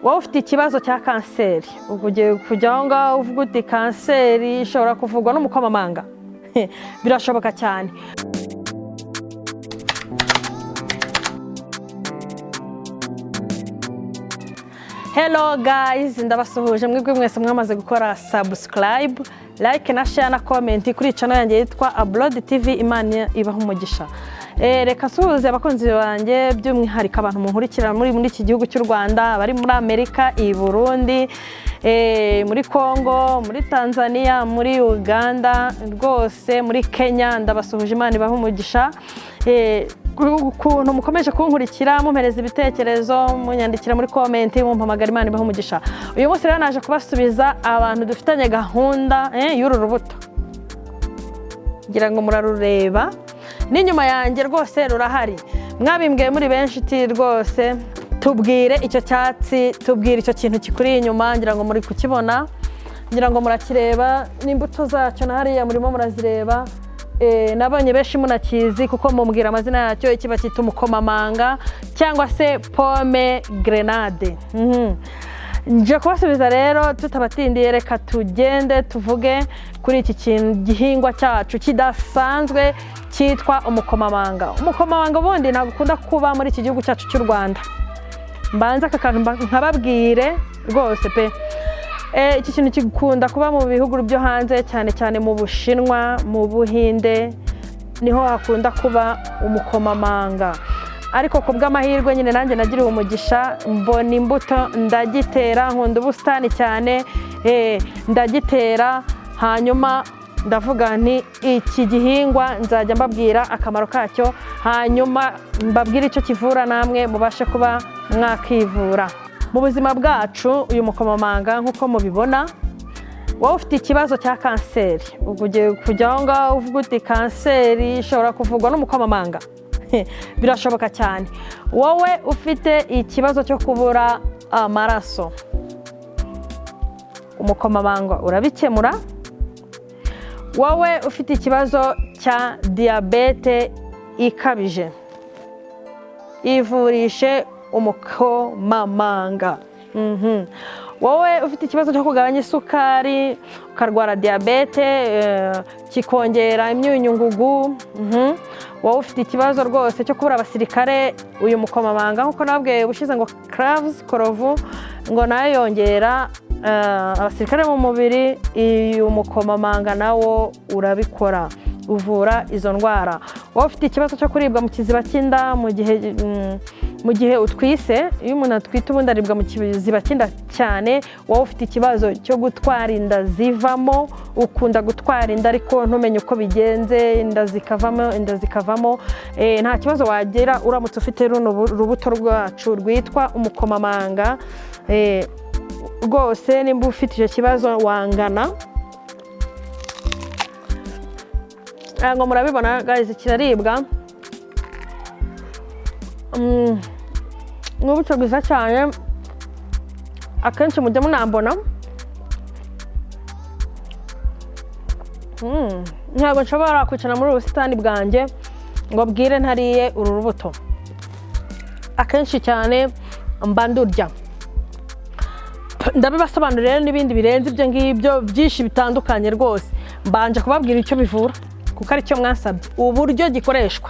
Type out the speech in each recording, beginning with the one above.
Wowe ufite ikibazo cya kanseri, ubwo ugiye kujya aho ngaho uvuga uti kanseri ishobora kuvurwa n'umukomamanga. Birashoboka cyane. Hello guys, ndabasuhuje mwebwe mwese mwamaze gukora subscribe, like na share na comment kuri channel yanjye yitwa Upload TV. Imana ibaha umugisha. Reka nsuhuze abakunzi banjye, by'umwihariko abantu munkurikira muri iki gihugu cy'u Rwanda, bari muri Amerika, i Burundi, muri Congo, muri Tanzania, muri Uganda, rwose muri Kenya, ndabasuhuje, Imana ibaha umugisha. Ukuntu mukomeje kunkurikira, mumpereza ibitekerezo, munyandikira muri comment, mumpamagara, Imana ibaha umugisha. Uyu munsi rero naje kubasubiza abantu dufitanye gahunda y'uru rubuto. Ngira ngo murarureba n'inyuma yanjye, rwose rurahari. Mwabimbwiye muri benshi uti rwose tubwire icyo cyatsi, tubwire icyo kintu kikuri inyuma. Ngira ngo muri kukibona, ngira ngo murakireba n'imbuto zacyo na hariya murimo murazireba. Nabonye benshi munakizi kuko mumbwira amazina yacyo. Iki bacyita umukomamanga cyangwa se pomme grenade. Nje kubasubiza rero tutabatindiye, reka tugende tuvuge kuri iki kintu, gihingwa cyacu kidasanzwe cyitwa umukomamanga. Umukomamanga ubundi ntabwo ukunda kuba muri iki gihugu cyacu cy'u Rwanda. Mbanza aka kantu nkababwire rwose pe. Iki kintu gikunda kuba mu bihugu byo hanze, cyane cyane mu Bushinwa, mu Buhinde, niho hakunda kuba umukomamanga. Ariko ku bw'amahirwe nyine nanjye nagiriwe umugisha, mbona imbuto ndagitera. Nkunda ubusitani cyane, ndagitera, hanyuma ndavuga nti iki gihingwa nzajya mbabwira akamaro kacyo, hanyuma mbabwire icyo kivura, namwe mubashe kuba mwakivura. Mu buzima bwacu, uyu mukomamanga nk'uko mubibona, wowe ufite ikibazo cya kanseri, ubwo ugiye kujya aho ngaho uvuga uti kanseri ishobora kuvurwa n'umukomamanga. Birashoboka cyane. Wowe ufite ikibazo cyo kubura amaraso, umukomamanga urabikemura. Wowe ufite ikibazo cya diyabete ikabije, ivurishe umukomamanga. Wowe ufite ikibazo cyo kugabanya isukari, ukarwara diyabete, kikongera imyunyungugu. Wowe ufite ikibazo rwose cyo kubura abasirikare, uyu mukomamanga, nk'uko nababwiye ubushize ngo cloves, korovu, ngo nayo yongera abasirikare mu mubiri, uyu mukomamanga nawo urabikora, uvura izo ndwara. Wowe ufite ikibazo cyo kuribwa mu kiziba cy'inda mu gihe utwise, iyo umuntu atwite ubundi aribwa mu kiziba cy'inda cyane. Wowe ufite ikibazo cyo gutwara inda zivamo, ukunda gutwara inda ariko ntumenye uko bigenze, inda zikavamo, inda zikavamo, nta kibazo wagira uramutse ufite runo rubuto rwacu rwitwa umukomamanga. Rwose nimba ufite icyo kibazo wangana ngo murabibona guys, kiraribwa. Ni ubuto bwiza cyane, akenshi mujya munambona. Ntabwo nshobora kwicara muri ubu busitani bwanjye ngo bwire ntariye uru rubuto. Akenshi cyane mba ndurya. Ndabibasobanurira rero n'ibindi birenze ibyo ngibyo byinshi bitandukanye. Rwose mbanje kubabwira icyo bivura kuko aricyo mwasabye. Uburyo gikoreshwa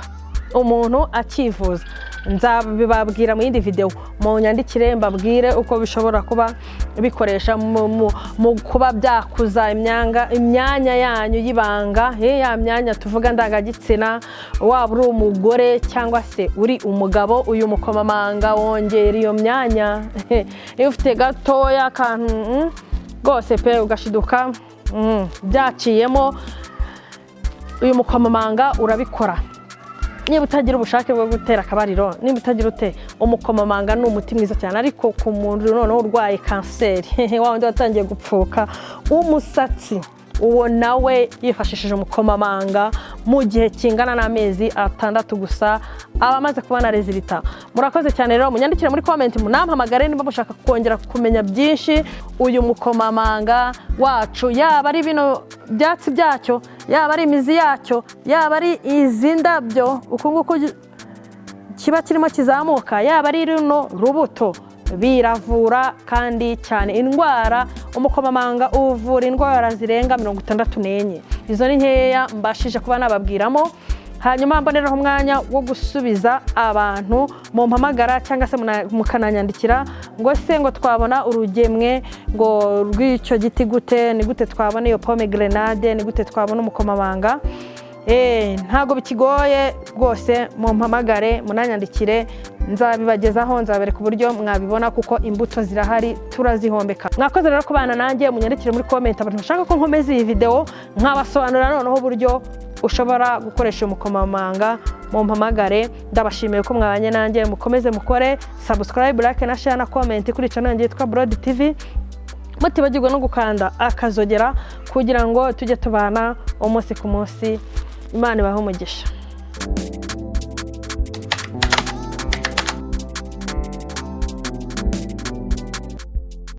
umuntu akivuza nzabibabwira mu yindi videwo. Munyandikire mbabwire uko bishobora kuba bikoresha mu kuba byakuza imyanya yanyu y'ibanga, ya myanya tuvuga ndangagitsina. Waba uri umugore cyangwa se uri umugabo, uyu mukomamanga wongera iyo myanya. Iyo ufite gatoya akantu, rwose pe, ugashiduka byaciyemo, uyu mukomamanga urabikora. Niba utagira ubushake bwo gutera akabariro, niba utagira ute, umukomamanga ni umuti mwiza cyane. Ariko ku muntu noneho urwaye kanseri, wa wundi watangiye gupfuka umusatsi, uwo nawe yifashishije umukomamanga mu gihe kingana n'amezi 6 gusa aba amaze kubona résultat. Murakoze cyane rero, munyandikire muri comment, munampamagare niba mushaka kongera kumenya byinshi. Uyu mukomamanga wacu, yaba ari bino byatsi byacyo, yaba ari imizi yacyo, yaba ari izi ndabyo uku nguku kiba kirimo kizamuka, yaba ari runo rubuto. Biravura kandi cyane indwara. Umukomamanga uvura indwara zirenga 64. Izo ni nkeya mbashije kuba nababwiramo. Hanyuma mboneraho umwanya wo gusubiza abantu mumpamagara cyangwa se mukananyandikira ngo: "Se ngo twabona urugemwe ngo rw'icyo giti gute? Ni gute twabona iyo pomegranate? Ni gute twabona umukomamanga?" Ntabwo bikigoye rwose, mumpamagare, munanyandikire, nzabibagezaho, nzabereka uburyo mwabibona kuko imbuto zirahari, turazihombeka. Mwakoze rero kubana nanjye. Munyandikire muri comment abantu bashaka ko nkomeza iyi videwo nkabasobanurira noneho uburyo ushobora gukoresha uyu mukomamanga, mumpamagare. Ndabashimiye ko mwabanye nanjye. Mukomeze mukore subscribe, like na share na comment kuri channel yanjye yitwa Broad TV, mutibagirwa no gukanda akazogera kugira ngo tujye tubana umunsi ku munsi. Imana ibahe umugisha.